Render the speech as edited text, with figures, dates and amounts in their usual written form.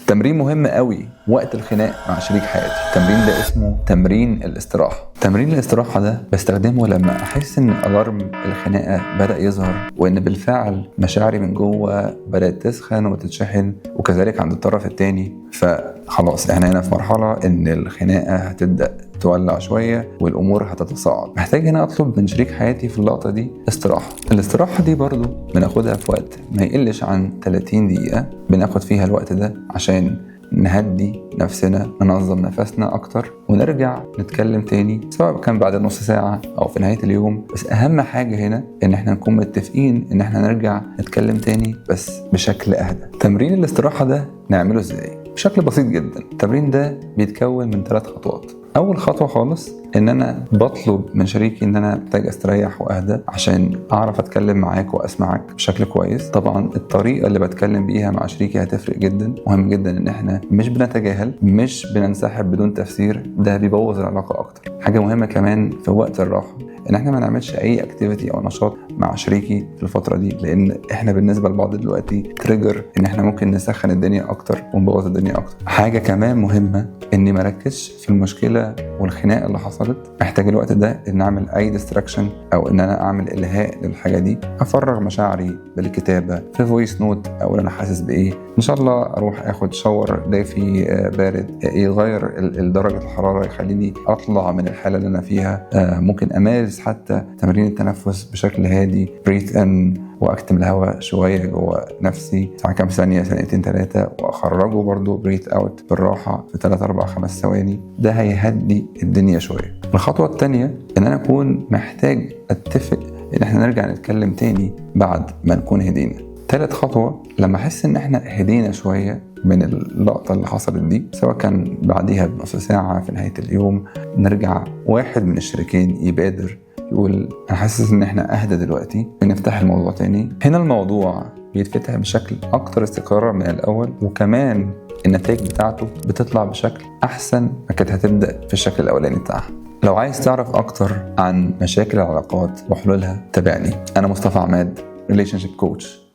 تمرين مهم قوي وقت الخناق مع شريك حياتي. التمرين ده اسمه تمرين الاستراحة. تمرين الاستراحة ده بستخدمه لما أحس إن alarm الخناقة بدأ يظهر، وإن بالفعل مشاعري من جوه بدأت تسخن وتتشحن، وكذلك عند الطرف التاني. فخلاص احنا هنا في مرحلة إن الخناقة هتبدأ تولع شوية والأمور هتتصاعد. محتاج هنا أطلب من شريك حياتي في اللقطة دي استراحة. الاستراحة دي برضو بناخدها في وقت ما يقلش عن 30 دقيقة، بناخد فيها الوقت ده عشان نهدي نفسنا، ننظم نفسنا أكتر، ونرجع نتكلم تاني، سواء كان بعد نص ساعة أو في نهاية اليوم. بس أهم حاجة هنا إن إحنا نكون متفقين إن إحنا نرجع نتكلم تاني بس بشكل أهدى. تمرين الاستراحة ده نعمله إزاي؟ بشكل بسيط جدا. التمرين ده بيتكون من 3 خطوات. أول خطوة خالص إن أنا بطلب من شريكي إن أنا محتاج أستريح وأهدى عشان أعرف أتكلم معاك وأسمعك بشكل كويس. طبعا الطريقة اللي بتكلم بيها مع شريكي هتفرق جدا. مهم جدا إن إحنا مش بنتجاهل، مش بننسحب بدون تفسير، ده بيبوظ العلاقة أكتر. حاجة مهمة كمان في وقت الراحة إن إحنا ما نعملش أي activity أو نشاط مع شريكي في الفترة دي، لأن إحنا بالنسبة لبعض دلوقتي trigger إن إحنا ممكن نسخن الدنيا أكتر ونبوظ الدنيا أكتر. حاجة كمان مهمة إني ما أركزش في المشكلة والخناقة اللي حصلت. محتاج الوقت ده إن أعمل أي distraction أو إن أنا أعمل إلهاء للحاجة دي، أفرغ مشاعري بالكتابة في voice note، أو أنا حاسس بإيه. إن شاء الله أروح آخد shower دافي بارد، يغير درجة الحرارة، يخليني أطلع من الحالة اللي أنا فيها. ممكن أمارس حتى تمارين التنفس بشكل هادي، breathe in وأكتم الهواء شوية جوه نفسي ساعة كام ثانية، ثانيتين 3، وأخرجه برضو breathe out بالراحة في 3 4 5 ثواني. ده هيهدي الدنيا شوية. الخطوة التانية إن أنا أكون محتاج أتفق إن إحنا نرجع نتكلم تاني بعد ما نكون هدينا. تالت خطوة لما أحس إن إحنا هدينا شوية من اللقطة اللي حصلت دي، سواء كان بعديها بنص ساعة في نهاية اليوم، نرجع واحد من الشريكين يبادر يقول أنا حاسس إن إحنا أهدى دلوقتي، نفتح الموضوع تاني. هنا الموضوع بيتفتح بشكل أكتر استقرار من الأول، وكمان النتائج بتاعته بتطلع بشكل أحسن ما كانت هتبدأ في الشكل الأولاني بتاعها. لو عايز تعرف أكتر عن مشاكل العلاقات وحلولها تابعني. أنا مصطفى عماد، Relationship Coach.